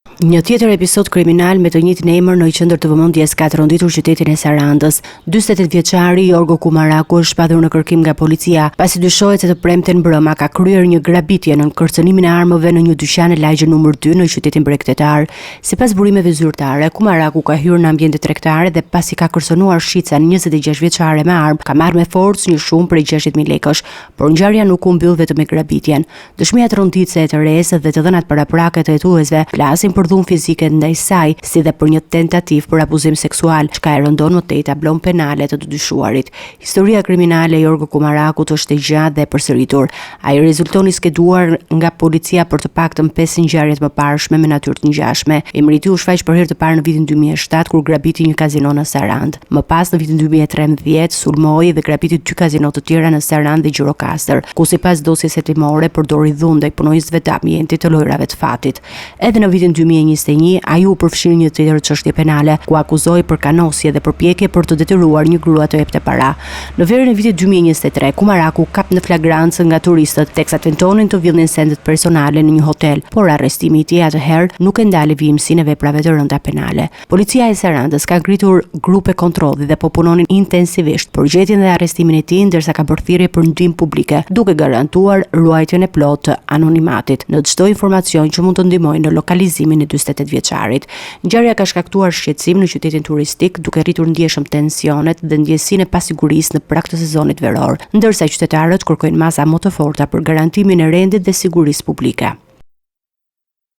Një tjetër episod kriminal me të njëjtin emër në qendër të vëmendjes ka tronditur qytetin e Sarandës. 48 vjeçari Jorgo Kumaraku është shpallur në kërkim nga policia, pasi dyshohet se të premten mbrëma ka kryer një grabitje nën kërcënimin e armëve në një dyqan në lagjen numër 2 në qytetin bregdetar. Sipas burimeve zyrtare, Kumaraku ka hyrë në ambiente tregtare dhe pasi ka kërcënuar shitësen 26 vjeçare me armë, ka marrë me forcë një shumë prej 60.000 lekësh, por ngjarja nuk u mbyll vetëm me grabitjen. Dëshmia tronditëse e të resë dhe të dhënat paraprake të hetuesve flasin për dhunë fizike ndaj saj, si dhe për një tentativë për abuzim seksual, çka e rëndon më tej tablonë penale të të dyshuarit. Historia kriminale e Jorgo Kumarakut është e gjatë dhe e përsëritur. Ai rezulton i skeduar nga policia për të paktën pesë ngjarje të mëparshme me natyrë të ngjashme. Emri i tij u shfaq për herë të parë në vitin 2007 kur grabiti një kazino në Sarandë. Më pas në vitin 2013 sulmoi dhe grabiti dy kazino të tjera në Sarandë dhe Gjirokastër, ku sipas dosjes hetimore përdori dhunë ndaj punonjësve të ambientit të lojërave të fatit. Edhe në vitin 2021 ai u përfshi në një tjetër çështje penale, ku akuzohej për kanosje dhe përpjekje për të detyruar një grua të jepte para. Në verën e vitit 2023, Kumaraku u kap në flagrancë nga turistët teksa tentonin të vidhnin sendet personale në një hotel, por arrestimi i tij atëherë nuk e ndali vijimësinë e veprave të rënda penale. Policia e Sarandës ka ngritur grupe kontrolli dhe po punonin intensivisht për gjetjen dhe arrestimin e tij, ndërsa ka bërë thirrje për ndihmë publike, duke garantuar ruajtjen e plotë të anonimatit në çdo informacion që mund të ndihmojë në lokalizimin e 48 vjeçarit. Ngjarja ka shkaktuar shqetësim në qytetin turistik, duke rritur ndjeshëm tensionet dhe ndjesinë e pasigurisë në prag të sezonit veror, ndërsa qytetarët kërkojnë masa më të forta për garantimin e rendit dhe sigurisë publike.